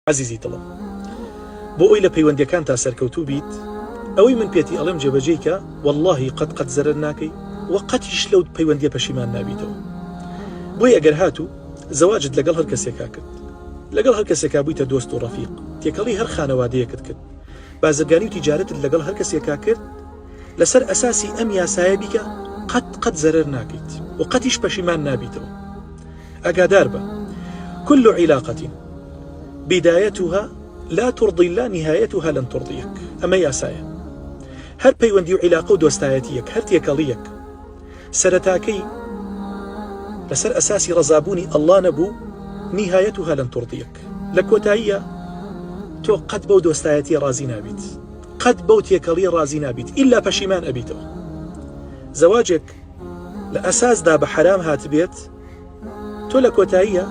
ئەزیزی دڵم بۆ ئەوی لە پەیوەندیەکانتا سەرکەوتوو بیت ئەوەی من پێتی ئەڵێم جێبەجێی کە وەڵاهی قەت قەت زەرەر ناکەی وە قەتیش لەو پەیوەندیە پەشیمان نابیتەوە بۆیە ئەگەر هاتوو زەواجت لەگەڵ هەر کەسێکا کرد لەگەڵ هەر کەسێکا بوویتە دۆست و ڕەفیق تێکەڵی هەر خانەوادەیەکت کرد بازرگانی و تیجارەتت لەگەڵ هەر کەسێکا کرد لەسەر ئەساسی ئەم یاسایە بیکە قەت قەت زەرەر ناکەیت و قەتیش پەشیمان نابیتەوە ئاگادار بە كل علاقة بدايتها لا ترضي الله نهايتها لن ترضيك ئەمە یاسایە هەر پەیوەندی و عیلاقە و دۆستایەتیەک هەر تێکەڵیەک سەرەتاکەی لەسەر ئەساسی ڕەزابوونی ئەڵڵا نەبوو نهايتها لن ترضيك لە کۆتاییە تۆ قەت بەو دۆستایەتیە ڕازی نابیت قەت بەو تێکەڵیە ڕازی نابیت ئیلا پەشیمان ئەبیتەوە زەواجێک لە ئەساسدا بە حەرام هاتبێت تۆ لە کۆتاییە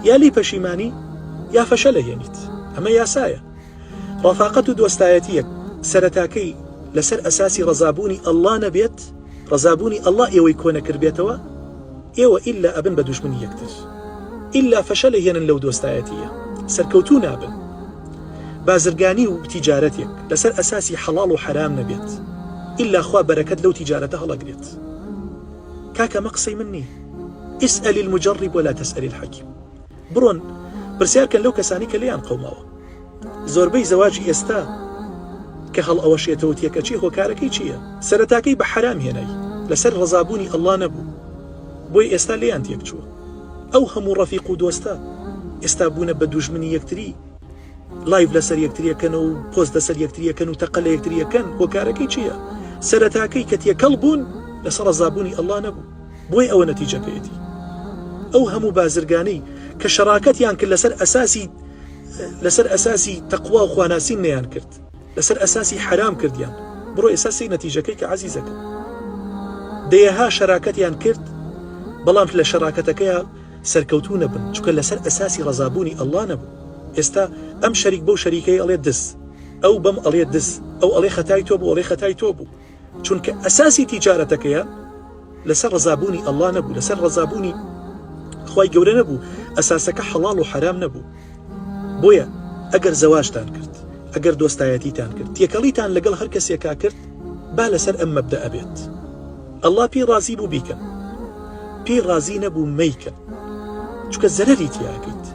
یا لی پەشیمانی یا فەشەل ئەهێنیت ئەمە یاسایە ڕەفاقەت و دۆستایەتیەک سەرەتاکەی لەسەر ئەساسی ڕەزابوونی ئەڵڵا نەبێت ڕەزابوونی ئەڵڵا ئێوەی کۆ نەکردبێتەوە ئێوە ئیلا ئەبن بە دوژمنی یەکتر ئیلا فەشەل ئەهێنن لەو دۆستایەتیە سەرکەوتوو نابن بازرگانی و تیجارەتێک لەسەر ئەساسی حەڵاڵ و حەرام نەبێت ئیلا خوا بەرەکەت لەو تیجارەتە هەڵەگرێت کاکە ئەمە قسەی من نییە اسأل المجرب ولا تسأل الحكيم بڕۆن پرسیار کەن لەو کەسانی کە لێیان قەوماوە زۆربەی زەواجی ئێستا کە هەڵئەوەشێتەوە تێکەچێ هۆکارەکەی چییە سەرەتاکەی بە حەرام هێنای لەسەر ڕەزابوونی ئەڵڵا نەبوو بۆی ئێستا لێیان تێکچووە ئەو هەموو ڕەفیق و دۆستە ئێستا بوونە بە دوژمنی یەکتری live لەسەر یەکتری ئەکەن و پۆست لەسەر یەکتری ئەکەن و تەقە لە یەکتری ئەکەن هۆکارەکەی چییە؟ سەرەتاکەی کە تێکەڵ بوون لەسەر ڕەزابوونی ئەڵڵا نەبوو بۆیە ئەوە نەتیجەکەیەتی ئەو هەموو بازرگانەی کە شەراکەتیان کرد لەسەر ئەساسی لەسەر ئەساسی تەقوا و خواناسین نەیان کرد لەسەر ئەساسی حەرام کردیان بڕۆ ئێستا سەی نەتیجەکەی کە عەزیزەکەم دەیەها شەراکەتیان کرد بەڵام لە شەراکەتەکەیا سەرکەوتوو نەبن چونکە لەسەر ئەساسی ڕەزابوونی اللە نەبوو ئێستا ئەم شەریک بەو شەریکەی ئەڵێ دز ئەو بەم ئەڵێ دز ئەو ئەڵێ خەتای تۆ بوو ئەڵێ خەتای تۆ بوو چونکە ئەساسی تیجارەتەکەیان لەسەر ڕەزابوونی اللە نەبوو لەسەر ڕەزابوونی خوای گەورە نەبوو ئەساسەکە حەڵاڵ و حەرام نەبوو بۆیە ئەگەر زەواجتان کرد ئەگەر دۆستایەتیتان کرد تێکەڵیتان لەگەڵ هەر کەسێکا کرد با لەسەر ئەم مەبدەئە بێت اللە پێی ڕازی بوو بیکەن پێی ڕازی نەبوو مەیکەن چونکە زەرەری تیاکەیت.